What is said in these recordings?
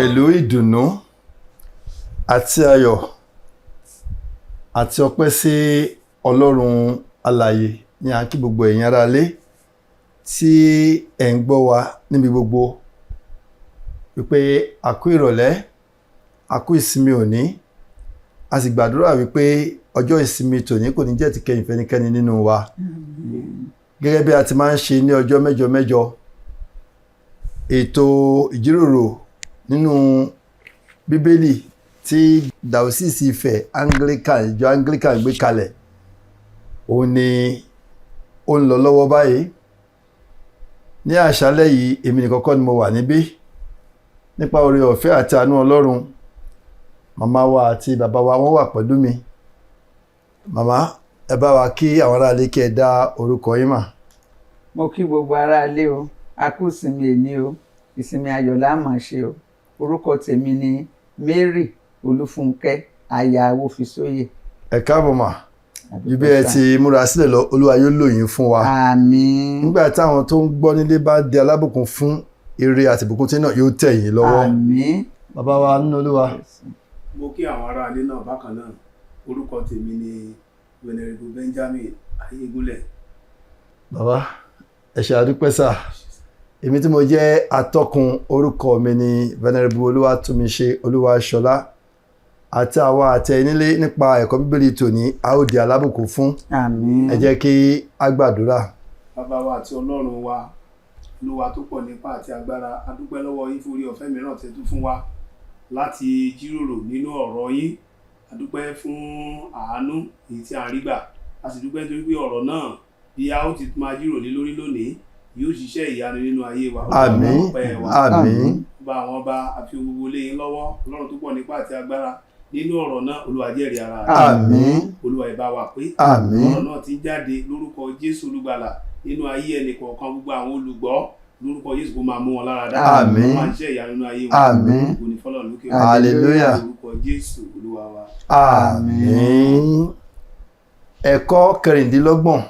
Pẹ̀lú ìdùnnú àti ayọ̀ àti ọpẹ́ sí Ọlọ́run alààyè ní à ń kí gbogbo ẹ̀yin ará ilé tí ẹ̀ ń gbọ́ wa níbi gbogbo wípé a kú ìrọ̀lẹ́, a kú ìsinmi òní. A sì gbàdúrà wípé ọjọ́ ìsinmi tòní kò ní jẹ́ tìkẹyìn fẹ́nikẹ́ni nínú wa. Gẹ́gẹ́ bí a ti máa ń ṣe ní ọjọ́ mẹ́jọ mẹ́jọ, ètò ìjíròrò nínú Bíbélì tí Dàósìsì Ifẹ̀ Anglican, ìjọ Anglican gbé kalẹ̀, òun ni ó ń lọ lọ́wọ́ báyìí. Ní àṣálẹ́ yìí, èmi nìkan kọ́ ni mo wà níbí. Nípa oore ọ̀fẹ́ àti àánú Ọlọ́run, màmá wa àti bàbá wa, wọ́n wà pẹ̀lú mi. Màmá, ẹ bá wa kí àwọn aráalé, kí ẹ dá orúkọ yín mà. Mo kí gbogbo aráalé o. A kú ìsinmi èní o, ìsinmi ayọ̀ la máa ṣe o. Orúkọ tèmi ni Mary Olúfúnkẹ́, aya Awófisóyè. Ẹ káàbọ̀ mà. Ibi ẹ ti múra sílẹ̀ lọ, Olúwa yóò lò yín fún wa. Àmín. Nígbà táwọn tó ń gbọ́ nílé bá di alábùkún fún, ire àti ìbùkún tí náà yóò tẹ̀ yín lọ́wọ́. Àmín. Bàbá wa nínú Olúwa. Mo kí àwọn aráalé náà bákan náà. Orúkọ tèmi ni Venerable Benjamin Ayégúnlẹ̀. Bàbá, ẹ ṣé, àdúpẹ́ sà. Èmi tí mo jẹ́ atọ́kùn, orúkọ mi ni Venerable Olúwatómiṣe Olúwaṣọlá. Àti àwa àti ẹ̀yin nílé, nípa ẹ̀kọ́ Bíbélì tòní, a ó di alábùkún fún. Àmín. Ẹ jẹ́ kí a gbàdúrà. Bàbá wa àti Ọlọ́run wa, Olúwa tó pọ̀ nípa àti agbára, a dúpẹ́ lọ́wọ́ yín fún oore ọ̀fẹ́ mìíràn tẹ́ tún fún wa láti jíròrò nínú ọ̀rọ̀ yín. A dúpẹ́ fún àánú èyí tí a ń rí gbà. A sì dúpẹ́ nítorí pé ọ̀rọ̀ náà bí a ó ti máa jíròrò lé lórí lónìí yóò ṣiṣẹ́ ìyanu nínú ayé wa. Àmín. Ọpẹ́ wa. Àmín. Bá àwọn ọba àfi gbogbo lé yín lọ́wọ́. Ọlọ́run tó pọ̀ nípa àti agbára, nínú ọ̀rọ̀ náà, Olúwa jẹ́rìí ara rẹ̀. Àmín. Olúwa, ẹ bá wa pé Àmín. ọ̀rọ̀ náà ti ń jáde, lórúkọ Jésù Olùgbàlà, nínú ayé ẹnì kọ̀ọ̀kan, gbogbo àwọn olùgbọ́, lórúkọ Jésù, kó máa mú wọn lára dá. Àmín. Kó máa ṣiṣẹ́ ìyanu nínú ayé wọn. Àmín. Ògo ni fọ́lọ́run lókè. Hallelujah. Lórúkọ Jésù Olúwa wa. Àmín. Ẹ̀kọ́ 26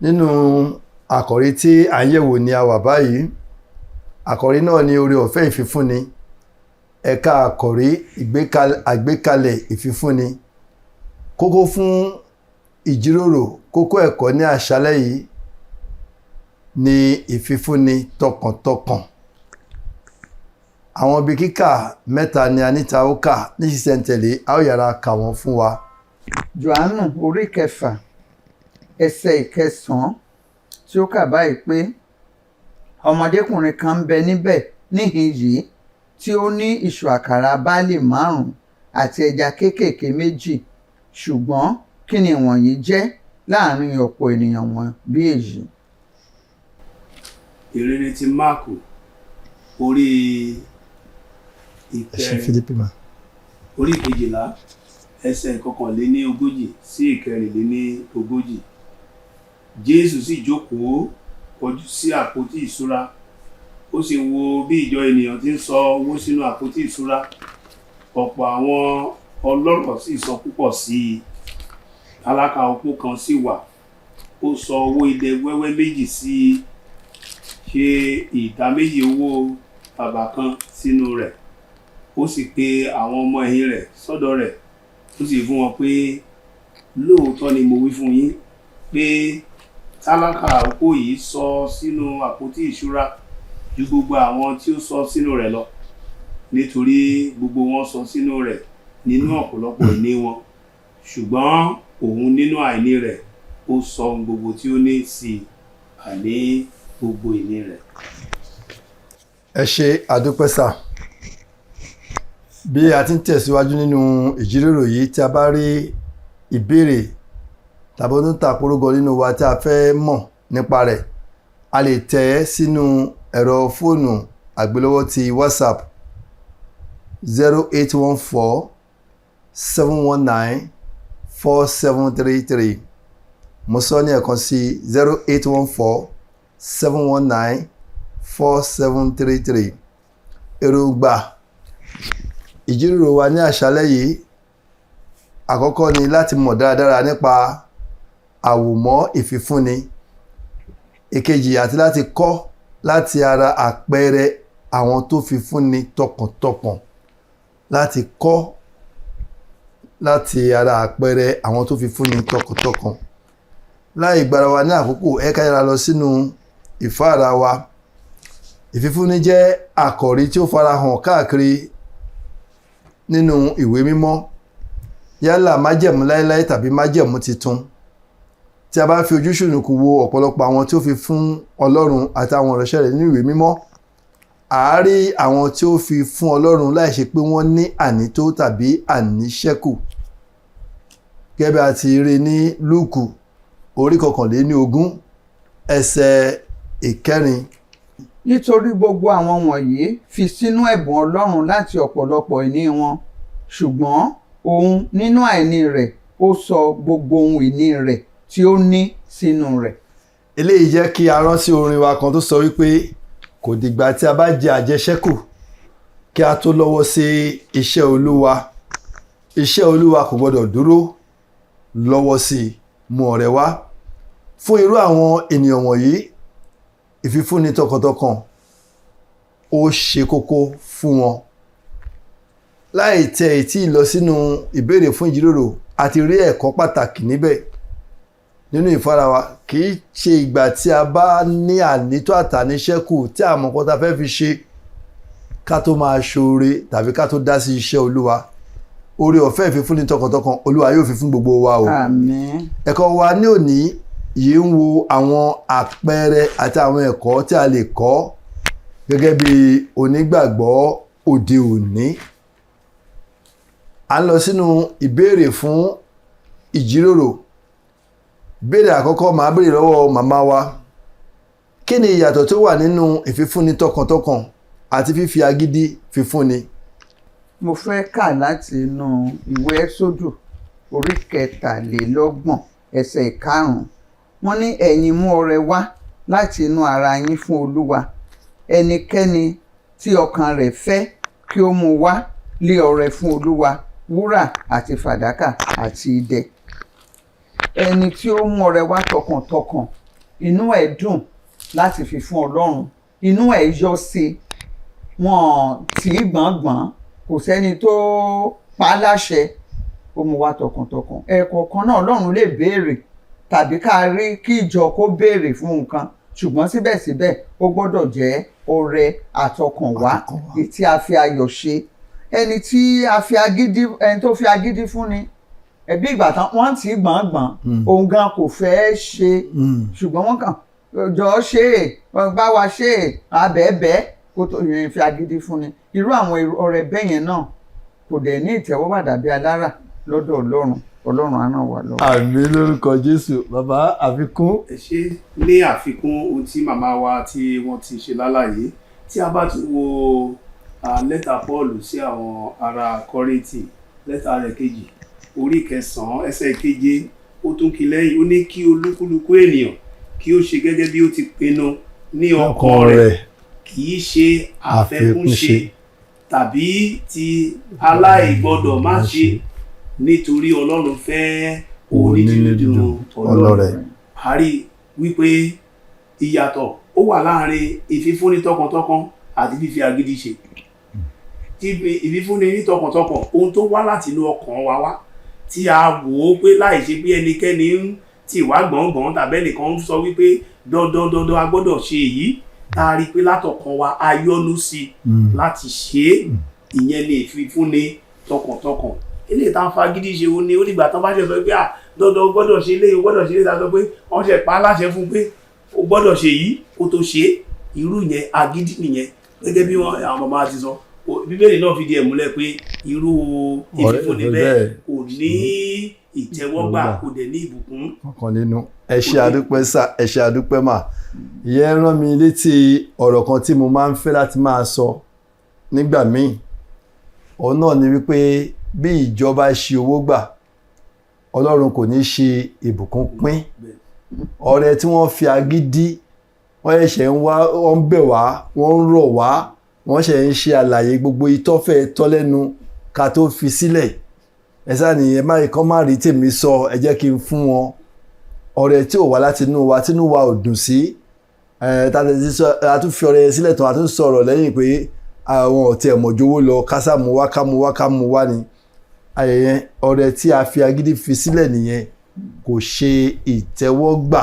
nínú àkòrí tí à ń yẹ̀wò ní a wà báyìí. Àkòrí náà ní oore ọ̀fẹ́ ìfifúnni, ẹ̀ka àkòrí àgbékalẹ̀ ìfifúnni. Kókó fún ìjíròrò, kókó ẹ̀kọ́ ní àṣálẹ́ yìí ní ìfifúnni tọkàntọkàn. Àwọn ibi kíkà mẹ́ta ni a níta ó kà ní ṣísẹ̀ntẹ̀lé. A ó yára kà wọ́n fún wa. Jòhánù orí 6, ẹsẹ̀ 9, tí ó kà báyìí pé, ọmọdékùnrin kan ń bẹ níbẹ̀ níhìn yìí tí ó ní ìṣù àkàrà báálì 5 àti ẹja kéékèèké 2, ṣùgbọ́n kí ni wọ̀nyí jẹ́ láàrin ọ̀pọ̀ ènìyàn wọn bí èyí? Ìhìnrere ti Máàkù orí Ẹ ṣe. ìkẹrin Fílípì mà. orí 12, ẹsẹ̀ 41 sí 44. Jésù sì jókòó, kọjú sí àpótí ìṣúra, ó sì wo bí ìjọ ènìyàn ti ń sọ owó sínú àpótí ìṣúra. Ọ̀pọ̀ àwọn ọlọ́rọ̀ sì sọ púpọ̀ sí i. Tálákà opó kan sì wà, ó sọ owó idẹ wẹ́wẹ́ 2 sí i, ṣe ìdá méjì owó bàbà kan sínú rẹ̀. Ó sì pe àwọn ọmọ ẹ̀yìn rẹ̀ sọ́dọ̀ rẹ̀, ó sì fún wọn pé, lóòótọ́ ni mo wí fún yín pé tálákà opó yìí sọ sínú àpótí ìṣúra ju gbogbo àwọn tí ó sọ sínú rẹ̀ lọ, nítorí gbogbo wọn sọ sínú rẹ̀ nínú ọ̀pọ̀lọpọ̀ ìní wọn, ṣùgbọ́n òun nínú àìní rẹ̀, ó sọ ohun gbogbo tí ó ní sí i, àní gbogbo ìní rẹ̀. Ẹ ṣe, àdúpẹ́ sà. Bí a ti ń tẹ̀síwájú nínú ìjíròrò yìí, tí a bá rí ìbéèrè tàbí ohun tó ń tàpórógọ nínú wa tí a fẹ́ mọ̀ nípa rẹ̀, a lè tẹ̀ ẹ́ sínú ẹ̀rọ fóònù àgbélọ́wọ́ ti WhatsApp, 08147194733. Mo sọ ní ẹ̀kan sí, 08147194733. Èròǹgbà ìjíròrò wa ní àṣálẹ́ yìí, àkọ́kọ́ ni láti mọ̀ dáradára nípa àwòmọ́ ìfifúnni. Èkejì, àti láti kọ́ láti ara àpẹẹrẹ àwọn tó fi fúnni tọkàntọkàn láti kọ́ láti ara àpẹẹrẹ àwọn tó fi fúnni tọkàntọkàn. Láì gbára wa ní àkókò, ẹ ká yára lọ sínú ìfáàrà wa. Ìfifúnni jẹ́ àkòrí tí ó farahàn káàkiri nínú ìwé mímọ́, yálà májẹ̀mú láéláé tàbí májẹ̀mú titun. Tí a bá fi ojú ṣùnùkùn wo ọ̀pọ̀lọpọ̀ àwọn tí ó fi fún Ọlọ́run àti àwọn ìránṣẹ́ rẹ̀ nínú ìwé mímọ́, à á rí àwọn tí ó fi fún Ọlọ́run láì ṣe pé wọ́n ní ànító tàbí àníṣẹ́kù, gẹ́gẹ́ bí a ti rí ní Lúùkù orí 21, ẹsẹ̀ 4. Nítorí gbogbo àwọn wọ̀nyí fi sínú ẹ̀bùn Ọlọ́run láti ọ̀pọ̀lọpọ̀ ìní wọn, ṣùgbọ́n òun nínú àìní rẹ̀, ó sọ gbogbo ohun ìní rẹ̀ tí ó ní sínú rẹ̀. Eléyìí jẹ́ kí a rántí orin wa kan tó sọ wípé kò dìgbà tí a bá jẹ àjẹṣẹ́kù kí a tó lọ́wọ́ sí iṣẹ́ Olúwa. Iṣẹ́ Olúwa kò gbọdọ̀ dúró. Lọ́wọ́ sí i, mú ọrẹ wá. Fún irú àwọn ènìyàn wọ̀nyí, ìfifúnni tọkàntọkàn ó ṣe kókó fún wọn. Láì tẹ ìtí lọ sínú ìbéèrè fún ìjíròrò, a ti rí ẹ̀kọ́ pàtàkì níbẹ̀ nínú ìfara wa. Kì í ṣe ìgbà tí a bá ní ànító àtàníṣẹ́kù tí àmọ́ kan tá a fẹ́ fi ṣe ká tó máa ṣoore tàbí ká tó dá sí iṣẹ́ Olúwa. Oore ọ̀fẹ́ ìfifúnni tọkàntọkàn, Olúwa yóò fi fún gbogbo wa o. Àmín. Ẹ̀kọ́ wa ní òní yìí ń wo àwọn àpẹẹrẹ àti àwọn ẹ̀kọ́ tí a lè kọ́ gẹ́gẹ́ bí onígbàgbọ́ òde òní. À ń lọ sínú ìbéèrè fún ìjíròrò. Ìbéèrè àkọ́kọ́ màá béèrè lọ́wọ́ màmá wa: kí ni ìyàtọ̀ tó wà nínú ìfifúnni tọkàntọkàn àti fífi agídí fifúnni? Mo fẹ́ kà láti inú ìwé Ẹ́sódù orí 33, ẹsẹ̀ 5. Wọ́n ní, "Ẹ̀yin mú ọrẹ wá láti inú ara yín fún Olúwa. Ẹnikẹ́ni tí ọkàn rẹ̀ fẹ́ kí ó mú wá lé ọrẹ fún Olúwa wúrà àti fàdákà àti idẹ." Ẹni tí ó mú ọrẹ wá tọkàntọkàn, inú ẹ̀ dùn láti fi fún Ọlọ́run, inú ẹ̀ yọ sí i, wọn tì í gbọ̀ngbọ̀n, kò sẹ́ni tó pa á láṣẹ, ó mú wá tọkàntọkàn. Ẹ̀ẹ̀kọ̀ọ̀kan náà, Ọlọ́run lè béèrè tàbí ká rí kí ìjọ kó béèrè fún nǹkan, ṣùgbọ́n síbẹ̀síbẹ̀, ó gbọ́dọ̀ jẹ́ ọrẹ àtọkànwá Àtọkànwá. tí a fi ayọ̀ ṣe. Ẹni tí a fi agídí, ẹni tó fi agídí fún ni, ẹbí ìgbà tán wọ́n tì í gbọ̀ngbọ̀n, òun gan kò fẹ́ ṣe, ṣùgbọ́n wọ́n kàn jọ ṣe é, bá wa ṣe é, abẹ́ẹ̀bẹ́ kó tó yẹn fi agídí fún ni. Irú àwọn ọrẹ bẹ́ẹ̀ yẹn náà kò dẹ̀ ní ìtẹ́wọ́gbà dàbí alára lọ́dọ̀ Ọlọ́run. Ọlọ́run á ràn wá lọ́wọ́. Àmín lórúkọ Jésù. Bàbá, àfikún. Ẹ ṣe. Ní àfikún ohun tí màmá wa tí wọ́n ti ṣe lálàyé, tí a bá tún wo lẹ́tà Pọ́ọ̀lù sí àwọn ará Kọ́ríńtì, lẹ́tà rẹ̀ kejì, orí 9, ẹsẹ̀ 7, ó tún kí lẹ́yìn, ó ní kí olúkúlùkù ènìyàn kí ó ṣe gẹ́gẹ́ bí ó ti pinnu ní ọkàn rẹ̀, kì í ṣe àfẹ́kúnṣe Àfẹ́kúnṣe. tàbí ti aláìgbọ́dọ̀ má ṣe, nítorí Ọlọ́run fẹ́ onínúdídùn ọlọ́rẹ. A rí wípé ìyàtọ̀ ó wà láàrin ìfifúnni tọkàntọkàn àti fífi agídí ṣe. Tí ìfifúnni ní tọkàntọkàn, ohun tó wá láti inú ọkàn wa wá, tí a wò ó pé láì ṣe pé ẹnikẹ́ni ń tì wá gbọ̀ngbọ̀n tàbí ẹnìkan ń sọ wípé dandan dandan a gbọ́dọ̀ ṣe èyí, tá a rí i pé látọkàn wa a yọ́nú sí i láti ṣe é, ìyẹn ni ìfifúnni tọkàntọkàn. Eléyìí tá a fagídí ṣe, ó ní ó dìgbà tán bá ṣe sọ pé à dandan, o gbọ́dọ̀ ṣe eléyìí, o gbọ́dọ̀ ṣe eléyìí, tá a sọ pé wọ́n ṣe pa á láṣẹ fún pé o gbọ́dọ̀ ṣe yìí kó tó ṣe é, irú yẹn agídí nìyẹn. Gẹ́gẹ́ bí wọ́n àwọn màmá ti sọ, Bíbélì náà fìdí ẹ̀ múlẹ̀ pé irú ìfifúnni bẹ́ẹ̀ kò ní ìtẹ́wọ́gbà, kò dẹ̀ ní ìbùkún. Kankan nínú. Ẹ ṣé, àdúpẹ́ sà. Ẹ ṣé, àdúpẹ́ mà. Ìyẹn rán mi létí ọ̀rọ̀ kan tí mo máa ń fẹ́ láti máa sọ nígbà míì. Òun náà ni wípé bí ìjọba ṣe owó gbà, Ọlọ́run kò ní ṣe ìbùkún pín. Ọrẹ tí wọ́n fi agídí, wọ́n ṣẹ̀ṣẹ̀ ń wá, wọ́n ń bẹ̀ wá, wọ́n ń rọ̀ wá, wọ́n ṣẹ̀ ń ṣe àlàyé gbogbo ìtọ́fẹ́ tọ́lẹ́nu ká tó fi sílẹ̀. Ẹ sáà nìyẹn, má kọ́ má rí tèmi sọ, ẹ jẹ́ kí n fún wọn. Ọrẹ tí ò wá láti inú wa, tínú wa ò dùn sí. Ẹ tá a ti sọ, a tún fi ọrẹ yẹn sílẹ̀ tán, a tún sọ̀rọ̀ lẹ́yìn pé àwọn ọ̀tí ẹ̀ mọ̀jówó lọ, kásá mu wá, ká mu wá, ká mu wá ni ayẹyẹ. Ọrẹ tí a fi agídí fi sílẹ̀ nìyẹn, kò ṣe ìtẹ́wọ́gbà.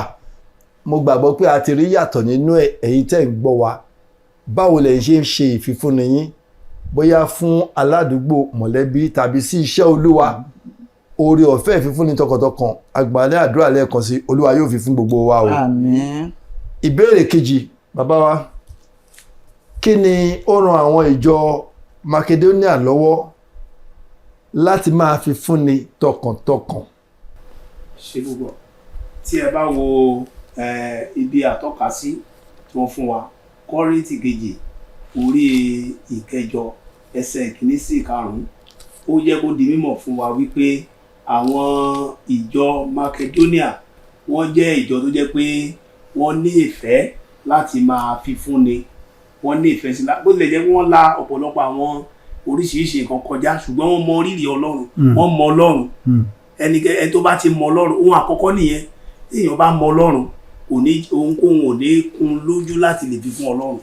Mo gbàgbọ́ pé a ti rí yàtọ̀ nínú ẹ̀. Ẹ̀yin tẹ́ ń gbọ́ wa, báwo lẹ̀ ń ṣe ń ṣe ìfifúnni yín, bóyá fún aládùúgbò, mọ̀lẹ́bí tàbí sí iṣẹ́ Olúwa? Oore ọ̀fẹ́ ìfifúnni tọkàntọkàn, àgbàlẹ̀ àdúrà lẹ́ẹ̀kan sí, Olúwa yóò fi fún gbogbo wa o. Àmín. Ìbéèrè kejì, bàbá wa, kí ni ó ran àwọn ìjọ Macedonia lọ́wọ́ láti máa fi fúnni tọkàntọkàn? Ṣe púpọ̀. Tí ẹ bá wo ibi àtọ́kasí tí wọ́n fún wa, Kọ́ríńtì kejì orí 8, ẹsẹ̀ 1 sí 5, ó jẹ́ kó di mímọ̀ fún wa wípé àwọn ìjọ Macedonia, wọ́n jẹ́ ìjọ tó jẹ́ pé wọ́n ní ìfẹ́ láti máa fi fúnni. Wọ́n ní ìfẹ́ sí, bó tilẹ̀ jẹ́ pé wọ́n la ọ̀pọ̀lọpọ̀ àwọn oríṣiríṣi nǹkan kọjá, ṣùgbọ́n wọ́n mọ rírì Ọlọ́run. Wọ́n mọ Ọlọ́run. Ẹnikẹ́ni tó bá ti mọ Ọlọ́run, ohun àkọ́kọ́ nìyẹn, téèyàn bá mọ Ọlọ́run, kò ní ohunkóhun ò ní kún lójú láti lè fi fún Ọlọ́run.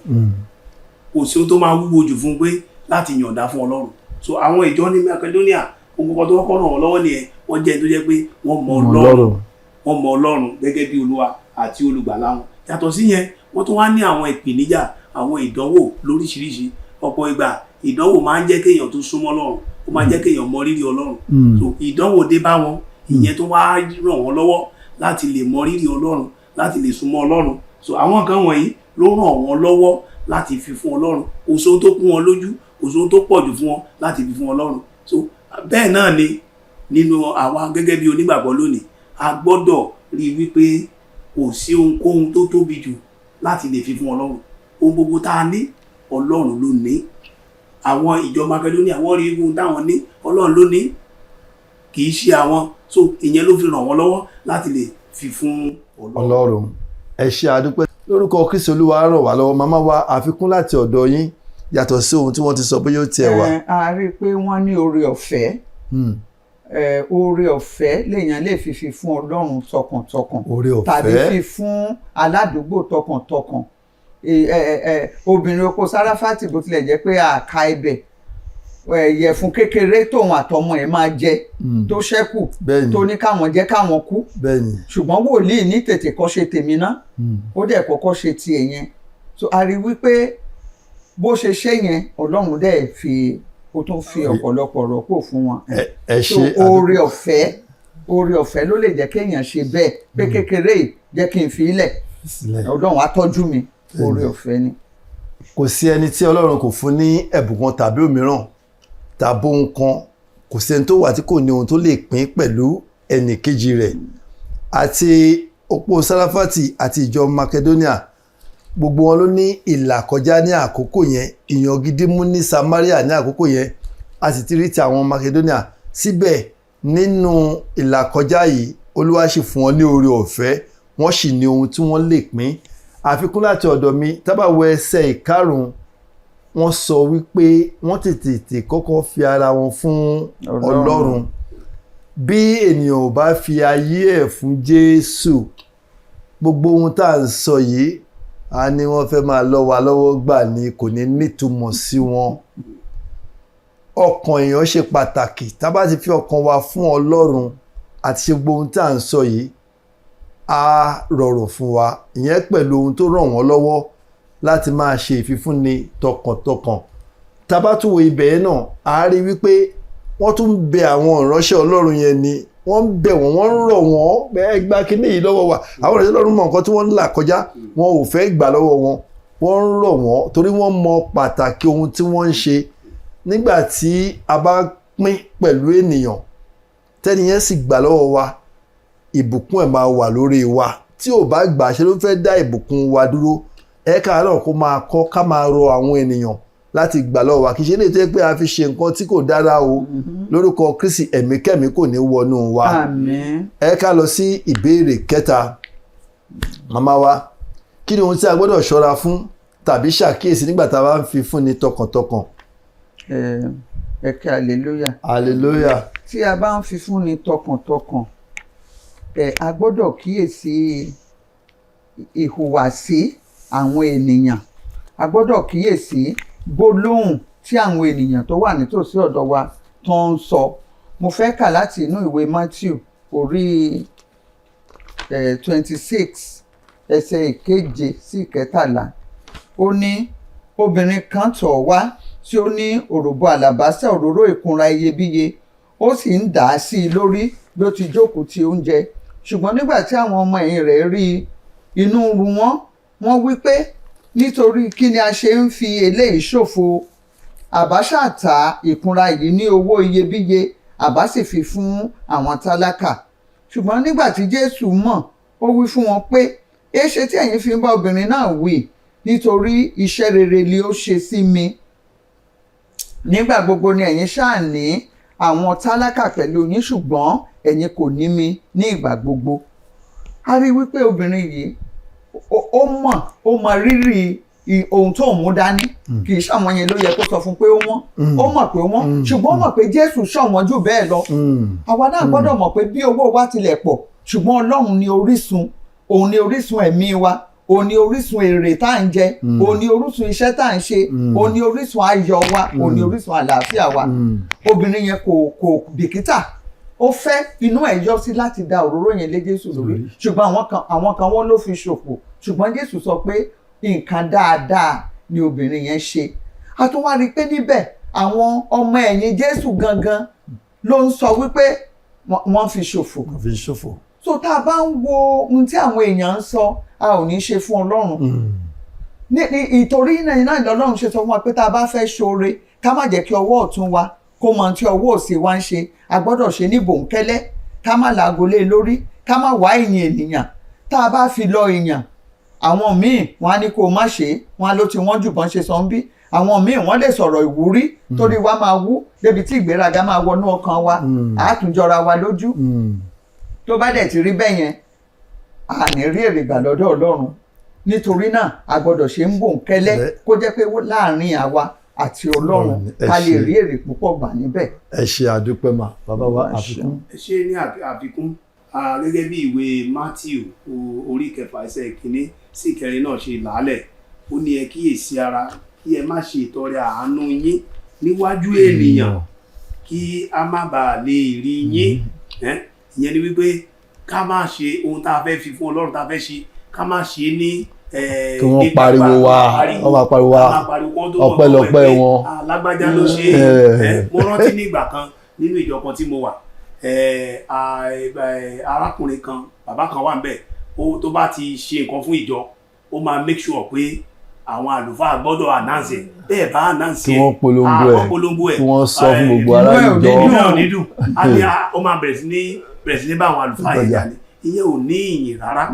Kò sí ohun tó máa wúwo jù fún pé láti yọ̀ǹda fún Ọlọ́run. So àwọn ìjọ ní Macedonia, ohun kọ́kọ́ tó kọ́kọ́ ràn wọ́n lọ́wọ́ nìyẹn. Wọ́n jẹ́ ẹni tó jẹ́ pé wọ́n mọ Ọlọ́run, wọ́n mọ Ọlọ́run gẹ́gẹ́ bí Olúwa àti olùgbàlà wọn. Yàtọ̀ sí yẹn, wọ́n tún wá ní àwọn ìpèníjà, àwọn ìdánwò lóríṣiríṣi. Ọ̀pọ̀ ìgbà, ìdánwò máa ń jẹ́ kéèyàn tó súnmọ́ Ọlọ́run, ó máa ń jẹ́ kéèyàn mọ rírì Ọlọ́run. So ìdánwò dé bá wọn, ìyẹn tó wá ràn wọ́n lọ́wọ́ láti lè mọ rírì Ọlọ́run, láti lè súnmọ́ Ọlọ́run. So àwọn nǹkan wọ̀nyí ló ràn wọ́n lọ́wọ́ láti fi fún Ọlọ́run. Kò sóhun tó kún wọn lójú, kò sóhun tó pọ̀ jù fún wọn láti fi fún Ọlọ́run. So bẹ́ẹ̀ náà ni nínú àwa gẹ́gẹ́ bí onígbàgbọ́ lónìí, a gbọ́dọ̀ rí i wípé kò sí ohunkóhun tó tóbi jù láti lè fi fún Ọlọ́run. Ohun gbogbo tá a ní, Ọlọ́run ló ní. Àwọn ìjọ Makedonia, wọ́n rí ohun táwọn ní, Ọlọ́run ló ní, kì í ṣe àwọn. So ìyẹn ló fi ràn wọ́n lọ́wọ́ láti lè fi fún Ọlọ́run. Ọlọ́run, ẹ ṣe, àdúpẹ́. Lórúkọ Kristi, Olúwa ràn wá lọ́wọ́. Màmá wa, àfikún láti ọ̀dọ̀ yín yàtọ̀ sí ohun tí wọ́n ti sọ, bóyá ó tiẹ̀ wà. A rí i pé wọ́n ní oore ọ̀fẹ́. Oore ọ̀fẹ́ lèèyàn lè fi fún Ọlọ́run tọkàntọkàn Oore ọ̀fẹ́. tàbí fi fún aládùúgbò tọkàntọkàn. Obìnrin oko Sáráfátì, bó tilẹ̀ jẹ́ pé àka ibẹ̀, ìyẹ̀fun kékeré tóun àtọmọ ẹ̀ máa jẹ tó ṣẹ́kù, tó ní káwọn jẹ́ káwọn kú, ṣùgbọ́n wòlíì ní tètè kọ́ ṣe tèmi ná, ó dẹ̀ kọ́kọ́ ṣe tiẹ̀ yẹn. So a rí wípé bó ṣe ṣe yẹn, Ọlọ́run dẹ̀ fi, ó tún fi ọ̀pọ̀lọpọ̀ rọ́pò fún wọn. Ẹ So ṣe. oore ọ̀fẹ́ ló lè jẹ́ kéèyàn ṣe bẹ́ẹ̀ pé kékeré yìí, jẹ́ kí n fi ilẹ̀, Sílẹ̀. Ọlọ́run á tọ́jú mi. Oore ọ̀fẹ́ ni. Kò sí ẹni tí Ọlọ́run kò fún ní ẹ̀bùn kan tàbí òmíràn tàbí ohun kan. Kò sí ẹni tó wà tí kò ní ohun tó lè pín pẹ̀lú ẹnì kejì rẹ̀. Àti opó Sáráfátì àti ìjọ Macedonia, gbogbo wọn ló ní ìlàkọjá ní àkókò yẹn. Ìyàn gidi mú ní Samaria ní àkókò yẹn, a sì ti rí ti àwọn Macedonia. Síbẹ̀, nínú ìlàkọjá yìí, Olúwa sì fún wọn ní oore ọ̀fẹ́, wọ́n sì ní ohun tí wọ́n lè pín. Àfikún láti ọ̀dọ̀ mi, tá bá wo ẹsẹ̀ 5, wọ́n sọ wípé wọ́n tètè tè kọ́kọ́ fi ara wọn fún Ọlọ́run. Ọlọ́run. Bí ènìyàn ò bá fi ayé ẹ̀ fún Jésù, gbogbo ohun tá à ń sọ yìí, a ní wọ́n fẹ́ máa lọ́ wa lọ́wọ́ gbà ní, kò ní nítumọ̀ sí wọn. Ọkàn èèyàn ṣe pàtàkì. Tá bá ti fi ọkàn wa fún Ọlọ́run àti ṣe gbogbo ohun tá à ń sọ yìí, á rọrùn fún wa. Ìyẹn pẹ̀lú ohun tó ràn wọ́n lọ́wọ́ láti máa ṣe ìfifúnni tọkàntọkàn. Tá bá tún wo ibẹ̀ yẹn náà, a rí wípé wọ́n tún ń bẹ àwọn ìránṣẹ́ Ọlọ́run yẹn ni, wọ́n ń bẹ̀ wọ́n, wọ́n ń rọ̀ wọ́n pé ẹ gba kíní yìí lọ́wọ́ wa. Àwọn ìránṣẹ́ Ọlọ́run mọ nǹkan tí wọ́n ń là kọjá, wọn ò fẹ́ gbà lọ́wọ́ wọn. Wọ́n ń rọ̀ wọ́n torí wọ́n mọ pàtàkì ohun tí wọ́n ń ṣe. Nígbà tí a bá pín pẹ̀lú ènìyàn, tẹ́ni yẹn sì gbà lọ́wọ́ wa, ìbùkún ẹ̀ máa wà lórí wa. Tí ò bá gbà, ṣe ló fẹ́ dá ìbùkún wa dúró. Ẹ ká náà kó máa kọ́ ká máa rọ àwọn ènìyàn láti gbà lọ́wọ́ wa. Kì í ṣe lè tó yẹ pé a fi ṣe nǹkan tí kò dára o. Lórúkọ Kristi, ẹ̀mí kẹ́mi kò ní wọnú wa. Àmín. Ẹ ká lọ sí ìbéèrè kẹta. Màmá wa, kí ni ohun tí a gbọ́dọ̀ ṣọ́ra fún tàbí ṣàkíyèsí nígbà tá a bá ń fi fúnni tọkàntọkàn? Ẹ kí hallelujah. Hallelujah. Tí a bá ń fi fúnni tọkàntọkàn, a gbọ́dọ̀ kíyèsí ìhùwàsí. àwọn ènìyàn. A gbọ́dọ̀ kíyèsí gbólóhùn tí àwọn ènìyàn tó wà nítòsí ọ̀dọ̀ wa tó ń sọ. Mo fẹ́ kà láti inú ìwé Matthew orí 26, ẹsẹ̀ 7 sí 13. Ó ní, obìnrin kan tọ̀ ọ́ wá tí ó ní òròbó àlàbásà òróró ìkunra iyebíye, ó sì ń dà á sí i lórí bí ó ti jókòó ti oúnjẹ. Ṣùgbọ́n nígbà tí àwọn ọmọ ẹ̀yìn rẹ̀ rí i, inú ru wọ́n. Wọ́n wí pé, nítorí kí ni a ṣe ń fi eléyìí ṣòfò? Àbá ṣáà ta ìkunra yìí ní owó iyebíye, àbá sì fi fún àwọn tálákà. Ṣùgbọ́n nígbà tí Jésù mọ̀, ó wí fún wọn pé, èéṣe tí ẹ̀yin fi ń bá obìnrin náà wí? Nítorí iṣẹ́ rere li ó ṣe sí mi. Nígbà gbogbo ni ẹ̀yin ṣáà ní àwọn tálákà pẹ̀lú yín, ṣùgbọ́n ẹ̀yin kò ní mi ní ìgbà gbogbo. A rí wípé obìnrin yìí ó mọ̀, ó mọ rírì ohun tó ń mú dání. Kì í ṣàwọn yẹn ló yẹ kó sọ fún pé ó wọ́n. Ó mọ̀ pé wọ́n, ṣùgbọ́n ó mọ̀ pé Jésù ṣọ̀wọ́n jù bẹ́ẹ̀ lọ. Àwa náà gbọ́dọ̀ mọ̀ pé bí owó wa tilẹ̀ pọ̀, ṣùgbọ́n Ọlọ́run ni orísun, òun ni orísun ẹ̀mí wa, òun ni orísun èrè tá à ń jẹ, òun ni orísun iṣẹ́ tá à ń ṣe, òun ni orísun ayọ̀ wa, òun ni orísun àlàáfíà wa. Obìnrin yẹn kò bìkítà. Ó fẹ́, inú ẹ̀ yọ sí láti da òróró yẹn lé Jésù lórí, ṣùgbọ́n àwọn kan wọ́n ló fi ṣòfò. Ṣùgbọ́n Jésù sọ pé nǹkan dáadáa ni obìnrin yẹn ṣe. A tún wá rí i pé níbẹ̀, àwọn ọmọ ẹ̀yìn Jésù gangan ló ń sọ wípé wọ́n fi ṣòfò. Wọ́n fi ṣòfò. So tá a bá ń wo ohun tí àwọn èèyàn ń sọ, a ò ní ṣe fún Ọlọ́run. Ní ìtorí náà lọ́lọ́run ṣe sọ fún wa pé tá a bá fẹ́ ṣoore, ká má jẹ́ kí ọwọ́ ọ̀tún wa kó mọ tí ọwọ́ òsì wa ń ṣe. A gbọ́dọ̀ ṣe ní bòńkẹ́lẹ́, ká má làágò lé lórí, ká má wá ìyìn ènìyàn. Tá a bá fi lọ èèyàn, àwọn míì wọn á ní kó o má ṣe é, wọn á ló ti wọ́n jù bọ́n ṣe sọ ń bí. Àwọn míì, wọ́n lè sọ̀rọ̀ ìwúrí torí wa máa wú débi tí ìgbéraga máa wọnú ọkàn wa, àá tún jọra wa lójú. Tó bá dẹ̀ ti rí bẹ́ẹ̀ yẹn, a ní rí èrè gbà lọ́dọ̀ Ọlọ́run. Nítorí náà, a gbọ́dọ̀ ṣe ń bòńkẹ́lẹ́, kó jẹ́ pé láàrin àwa àti Ọlọ́run, Ẹ ká lè ṣé. rí èrè púpọ̀ gbà níbẹ̀. Ẹ ṣe, àdúpẹ́ mà. Bàbá wa, Ẹ àfikún. Ẹ ṣe. Ní àfikún, gẹ́gẹ́ bí ìwé Matthew orí 6, ẹsẹ̀ 1 sí 4 náà ṣe làálẹ̀, ó ní, ẹ kíyèsí ara kí ẹ má ṣe ìtọrẹ àánú yín níwájú ènìyàn, kí a má bàa lè rí yín. Ìyẹn ni wípé ká má ṣe ohun tá a fẹ́ fi fún Ọlọ́run, tá a fẹ́ ṣe, ká má ṣe ní Kí wọ́n ní pariwo gbangba, wa, wọ́n máa pariwo wa, ká máa pariwo kó tó mọ̀ ọpẹ́lọpẹ́ pé, wọn. "Ah, lágbájá ló ṣe é." Mo rántí ní ìgbà kan nínú ìjọ kan tí mo wà, arákùnrin kan, bàbá kan wà níbẹ̀. Ó tó bá ti ṣe nǹkan fún ìjọ, ó máa make sure pé àwọn àlùfáà gbọ́dọ̀ announce ẹ̀. Bẹ́ẹ̀ bá announce Kí ẹ̀, wọ́n polongo ah, ẹ̀, wọ́n polongo ẹ̀, kí wọ́n sọ fún gbogbo Inú ará ẹ̀ ò ní ìjọ. inú ẹ̀ ò ní dùn. Á ní ó máa bẹ̀rẹ̀ sí ní bá àwọn àlùfáà yẹn jà ní. Ìyẹn ò ní ìyìn rárá,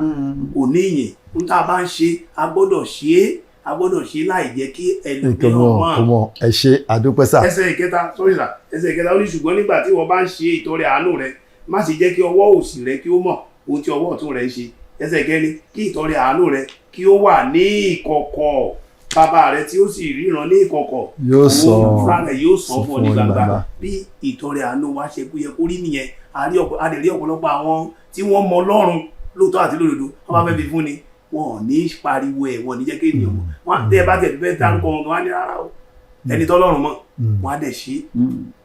kò ní ìyìn. Ohun tá a bá ń ṣe, a gbọ́dọ̀ ṣe é, a gbọ́dọ̀ ṣe é láì jẹ́ kí Nǹkan ẹlòmíràn mọ̀ mọ̀. kó mọ̀. Ẹ ṣe, àdúpẹ́ sà. Ẹsẹ̀ 3, sorry sir, ẹsẹ̀ 3, ó ní, ṣùgbọ́n nígbà tí wọ́n bá ń ṣe ìtọrẹ àánú rẹ, má ṣe jẹ́ kí ọwọ́ òsì rẹ kí ó mọ̀ ohun tí ọwọ́ ọ̀tún rẹ ń ṣe. Ẹsẹ̀ 4, kí ìtọrẹ àánú rẹ kí ó wà ní ìkọ̀kọ̀, bàbá rẹ tí ó sì ríran ní ìkọ̀kọ̀ Yóò òun sọ fúnra rẹ̀ yóò sọ sọ fún ọ ní fún ọ ní gbangba. gbangba. Bí ìtọrẹ àánú wa ṣe kú yẹ kó rí nìyẹn. A lè rí ọ̀pọ̀lọpọ̀ àwọn tí wọ́n mọ Ọlọ́run lóòótọ́ àti lódodo, wọ́n bá fẹ́ fi fún ni, wọn ò ní pariwo ẹ̀, wọn ò ní jẹ́ kí ènìyàn mọ̀. Wọn tẹ́ ẹ bá tẹ̀ fẹ́ dárúkọ wọn, wọn á ní rárá o, ẹni tọ́lọ́run mọ̀. Wọn á dẹ̀ ṣe.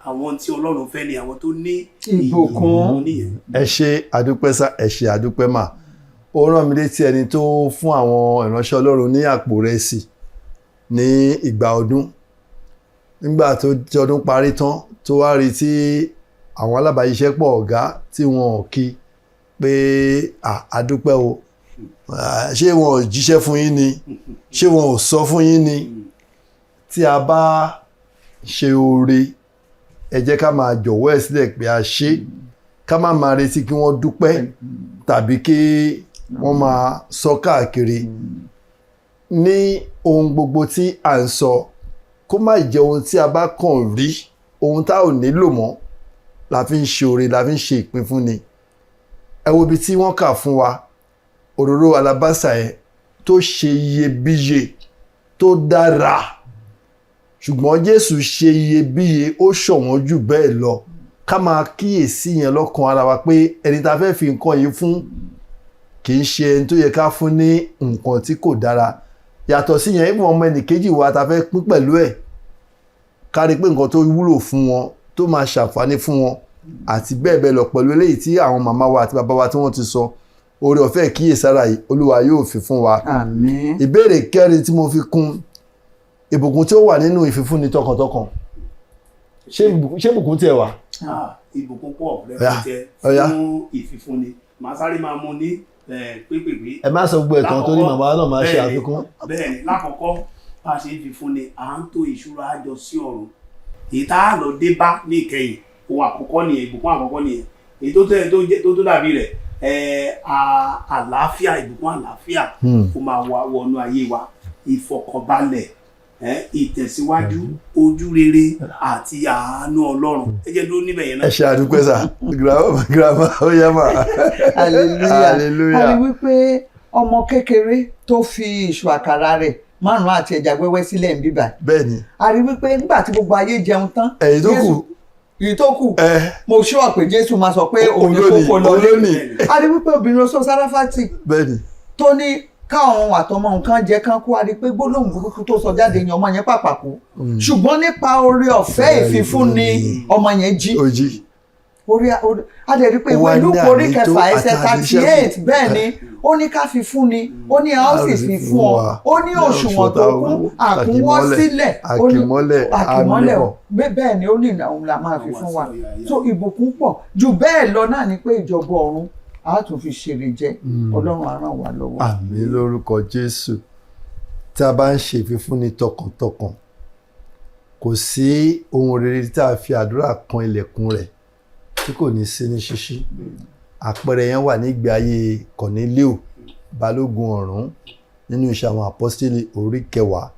Àwọn tí Ọlọ́run fẹ́ ni àwọn tó ní Ìbùkún. Ìbùkún nìyẹn. Ẹ ṣe, àdúpẹ́ sà. Ẹ ṣe, àdúpẹ́ mà. Ó rán mi létí ẹni tó fún àwọn ìránṣẹ́ Ọlọ́run ní àpò rẹsì ní ìgbà ọdún. Nígbà tó tí ọdún parí tán, tó wá rí tí àwọn alábàáṣiṣẹ́pọ̀ ọ̀gá tí wọn ò kí pé, "À, àdúpẹ́ o." Ah, ṣé wọn ò jíṣẹ́ fún yín ni? Ṣé wọn ò sọ fún yín ni? Tí a bá ṣe oore, ẹ jẹ́ ká máa jọ̀wọ́ ẹ̀ sílẹ̀ pé a ṣe, ká má máa retí kí wọ́n dúpẹ́ tàbí kí wọ́n máa sọ káàkiri. Ní ohun gbogbo tí à ń sọ, kó má jẹ́ ohun tí a bá kàn rí, ohun tá ò nílò mọ́ la fi ń ṣe oore, la fi ń ṣe ìpínfúnni. Ẹ wo ibi tí wọ́n kà fún wa, òróró alabásà yẹn tó ṣe iyebíye, tó dára, ṣùgbọ́n Jésù ṣe iyebíye, ó ṣọ̀wọ́n jù bẹ́ẹ̀ lọ. Ká máa kíyèsí yẹn lọ́kàn ara wa pé ẹni tá a fẹ́ fi nǹkan yìí fún kì í ṣe ẹni tó yẹ ká fún ní nǹkan tí kò dára. Yàtọ̀ sí yẹn, ìfún ọmọ ẹnìkejì wa ta fẹ́ pín pẹ̀lú ẹ̀, ká rí pé nǹkan tó wúlò fún wọn, tó máa ṣàǹfààní fún wọn, àti bẹ́ẹ̀ bẹ́ẹ̀ lọ, pẹ̀lú eléyìí tí àwọn màmá wa àti bàbá wa tí wọ́n ti sọ. Oore ọ̀fẹ́ kíyèsára yìí, Olúwa yóò fi fún wa. Àmín. Ìbéèrè kẹrin tí mo fi kún, ìbùkún tí ó wà nínú ìfifúnni tọkàntọkàn, ṣé ìbùkún tiẹ̀ wà? Ah, ìbùkún pọ̀ Ọ̀yá, rẹpẹtẹ ọ̀yá. fún ìfifúnni. Màá sáré máa mú ní pépèpé. Ẹ má sọ gbogbo ẹ̀tàn torí màmá náà máa ṣe àfikún. Bẹ́ẹ̀ni, lákọ̀ọ́kọ́, bá a ṣe ń fifúnni, à ń tó ìṣúra jọ sí ọ̀run, èyí tá a lọ dé bá ní ìkẹyìn. Ohun àkọ́kọ́ nìyẹn, ìbùkún àkọ́kọ́ nìyẹn. Èyí tó tẹ̀ tó jẹ́ tó tó dàbí rẹ̀, àlàáfíà, ìbùkún àlàáfíà ó máa wà wọnú ayé wa, ìfọ̀kànbalẹ̀, ìtẹ̀síwájú, ojú rere àti àánú Ọlọ́run. Ẹ jẹ́ dúró níbẹ̀ yẹn Ẹ náà. ṣe àdúpẹ́ sà. Grandma, grandma, ó yá mà. Hallelujah. Hallelujah. A rí wípé ọmọ kékeré tó fi ìṣù àkàrà rẹ̀ 5 àti ẹja wẹ́wẹ́ sílẹ̀ ń bíbà, a rí wípé nígbà tí gbogbo ayé jẹun tán, Ẹ̀yin tó kù. Èyí tó kù, mo ṣúọ̀ pé Jésù máa sọ pé òun ní Òun ló ní, kókó lọ. òun ló ní. A rí wípé obìnrin oṣó Sáráfátì tó ní káwọn àtọmọ nǹkan jẹ kán kú, a rí pé gbólóhùn burúkú tó sọ jáde yẹn, ọmọ yẹn pàpà kú, ṣùgbọ́n nípa oore ọ̀fẹ́ ìfifúnni, ọmọ yẹn jí. Ó jí. Orí a dẹ̀ rí pé Ó wá ìwé ní Lúùkù orí ànító 6 ẹsẹ̀ àti 38, àníṣẹ́kù. bẹ́ẹ̀ ni, ó ní ká fi fúnni, ó ní a ó sì fi fún ọ, ó ní òṣùwọ̀n tó kún àkúnwọ́ sílẹ̀, ó ní Àkìmọ́lẹ̀, àkìmọ́lẹ̀ àmìbọ̀. Bẹ́ẹ̀ ni, ó ní òun la máa fi fún wa. So ìbùkún pọ̀ jù bẹ́ẹ̀ lọ náà ni pé ìjọba ọ̀run a tún fi ṣèrè jẹ. Ọlọ́run á ràn wá lọ́wọ́. Àmín lórúkọ Jésù. Tí a bá ń ṣe ìfifúnni tọkàntọkàn, kò sí ohun rere tí a fi àdúrà kan ilẹ̀kùn rẹ̀ tí kò ní sí ní ṣíṣí. Àpẹẹrẹ yẹn wà nígbè ayé Kọ̀nílíò balógun ọ̀rún nínú Iṣẹ́ Àwọn Àpọ́sítélì orí 10. Wọ́n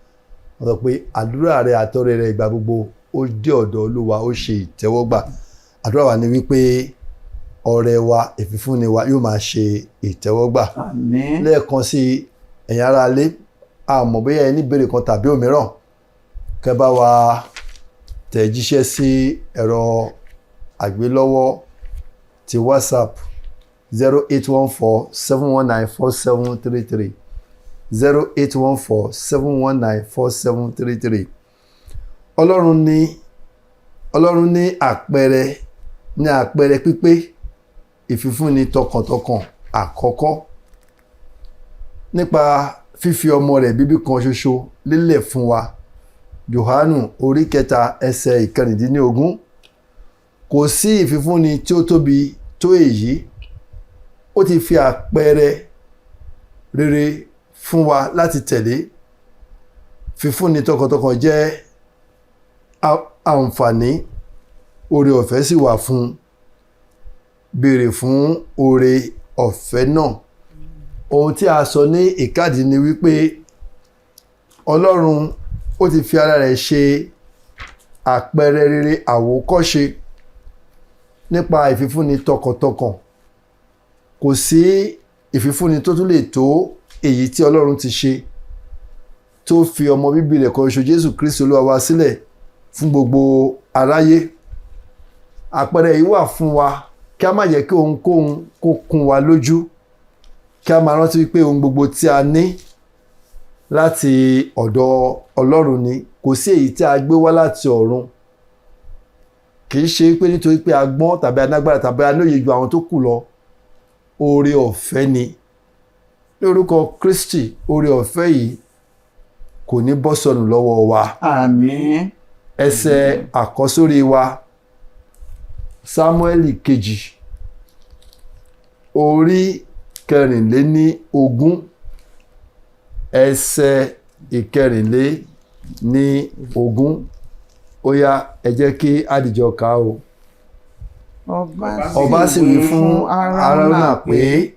sọ pé àdúrà rẹ̀ àtọrẹ rẹ̀ ìgbà gbogbo ó dé ọ̀dọ̀ Olúwa, ó ṣe ìtẹ́wọ́gbà. Àdúrà wa ni wípé ọrẹ wa, ìfifúnni wa yóò máa ṣe ìtẹ́wọ́gbà. Àmín. Lẹ́ẹ̀kan sí, ẹ̀yin ará ilé, a mọ̀ bóyá ẹ ní ìbéèrè kan tàbí òmíràn, kẹ́ bá wa tẹ̀ jíṣẹ́ sí ẹ̀rọ àgbélọ́wọ́ ti WhatsApp, 08147194733, 08147194733. Ọlọ́run ní àpẹẹrẹ, ní àpẹẹrẹ pípé ìfifúnni tọkàntọkàn àkọ́kọ́ nípa fífi ọmọ rẹ̀ bíbí kan ṣoṣo lélẹ̀ fún wa, Jòhánù orí 3 ẹsẹ̀ 16. Kò sí ìfifúnni tí ó tóbi tó èyí. Ó ti fi àpẹẹrẹ rere fún wa láti tẹ̀lé. Fífúnni tọkàntọkàn jẹ́ àǹfààní, oore ọ̀fẹ́ sì wà fún. Béèrè fún oore ọ̀fẹ́ náà. Ohun tí a sọ ní ìkádìí ni wípé Ọlọ́run ó ti fi ara rẹ̀ ṣe àpẹẹrẹ rere àwòkọ́ṣe nípa ìfifúnni tọkàntọkàn. Kò sí ìfifúnni tó tún lè tó èyí tí Ọlọ́run ti ṣe, tó fi ọmọ bíbí rẹ̀ kan ṣoṣo, Jésù Kristi Olúwa wa, sílẹ̀ fún gbogbo aráyé. Àpẹẹrẹ yìí wà fún wa kí a má jẹ́ kí ohunkóhun kó kún wa lójú, kí a máa rántí wípé ohun gbogbo tí a ní láti ọ̀dọ̀ Ọlọ́run ni. Kò sí èyí tí a gbé wá láti ọ̀run. Kì í ṣe pé nítorí pé a gbọ́n tàbí alágbára tàbí a lóye ju àwọn tó kù lọ. Oore ọ̀fẹ́ ni. Lórúkọ Kristi, oore ọ̀fẹ́ yìí kò ní bọ́ sọnù lọ́wọ́ wa. Àmín. Ẹsẹ̀ àkọ́sórí wa, Sámúẹ́lì kejì orí 24 ẹsẹ̀ 24. Ó yá, ẹ jẹ́ kí àdìjọ kà á o. Ọba sì wí fún Arauna pé,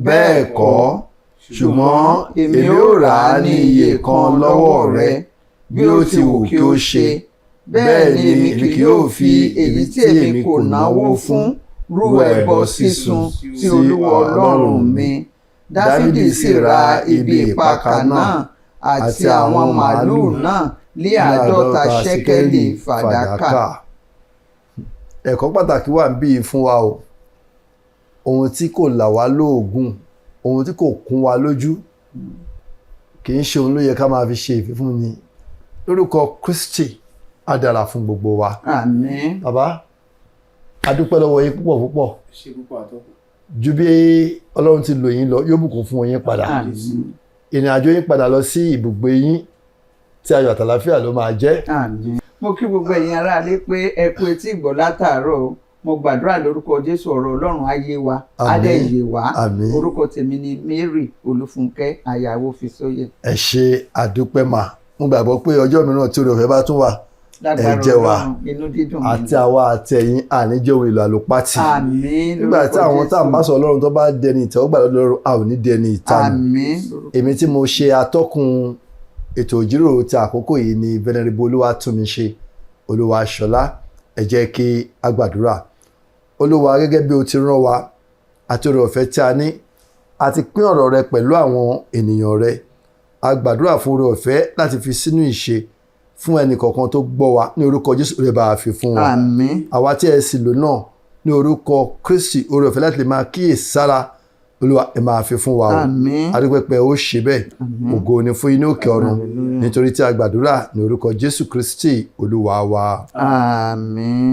bẹ́ẹ̀ kọ́, ṣùgbọ́n èmi ó rà á ní iye kan lọ́wọ́ rẹ. Bí ó ti wù kí ó ṣe, bẹ́ẹ̀ ni èmi kì yóò fi èyí tí èmi kò náwó fún rú ẹbọ sísun sí Olúwa Ọlọ́run mi. Dáfídì sì ra ibi ìpakà náà àti àwọn màlúù náà lé 50 ṣẹ́kẹ́lì fàdákà. Ẹ̀kọ́ pàtàkì wà níbí yìí fún wa o. Ohun tí kò là wá lóògùn, ohun tí kò kún wa lójú. Kì í ṣe òun ló yẹ ká máa fi ṣe ìfífúnni. Lórúkọ Kristi, á dára fún gbogbo wa. Àmín. Bàbá, a dúpẹ́ lọ́wọ́ yín púpọ̀ púpọ̀. Ṣe púpọ̀, àtọ́kùn. Ju bí Ọlọ́run ti lò yín lọ, yóò bùkún fún yín padà. Àmín. Ìrìn àjò yín padà lọ sí ibùgbé yín, tí ayọ̀ àtàlàfíà ló máa jẹ́. Àmín. Mo kí gbogbo ẹ̀yin aráalé pé ẹ kú etí ìgbọ́ látàárọ̀ o. Mo gbàdúrà lórúkọ Jésù, ọ̀rọ̀ Ọlọ́run á yé wa, á dẹ̀ Àmín. yé wa. Àmín. Orúkọ tèmi ni Mary Olúfúnkẹ́ Àyàwó Fisóyè. Ẹ ṣe, àdúpẹ́ mà. Mo gbàgbọ́ pé ọjọ́ mìíràn tí oore ọ̀fẹ́ bá tún wà, Lágbára jẹ́ wa. Ọlọ́run, inú dídùn mi. Àti àwa àti ẹ̀yin, àní jẹ́ ohun èlò àlòpàtì. Àmín. Nígbà tí Lórúkọ àwọn tá à ń bá Jésù. sọ Ọlọ́run tó bá dẹni ìtẹ́wọ́gbà lọ́dọ̀ Ọlọ́run, a ò ní dẹni ìtanù. Àmín. Èmi tí mo ṣe atọ́kùn ètò ìjíròrò ti àkókò yìí ni Venerable Olúwatúnmiṣe Olúwaṣọlá. Ẹ jẹ́ kí a gbàdúrà. Olúwa, gẹ́gẹ́ bí o ti rán wa àti oore ọ̀fẹ́ tí a ní àti pín ọ̀rọ̀ rẹ pẹ̀lú àwọn ènìyàn rẹ, a gbàdúrà fún oore ọ̀fẹ́ láti fi sínú ìṣe fún ẹnì kọ̀ọ̀kan tó gbọ́ wa. Ní orúkọ Jésù, rẹ bá a fi fún wọn. Àmín. Àwa tí ẹ sì lò náà, ní orúkọ Kristi, oore ọ̀fẹ́ láti lè máa kíyè sára, Olúwa, ẹ máa fi fún wa o. Àmín. Adúpẹ́pẹ́ ó ṣe bẹ́ẹ̀. Ògo ni fún inú òkè ọ̀run, nítorí tí a gbàdúrà ní orúkọ Jésù Kristi Olúwa wa. Àmín.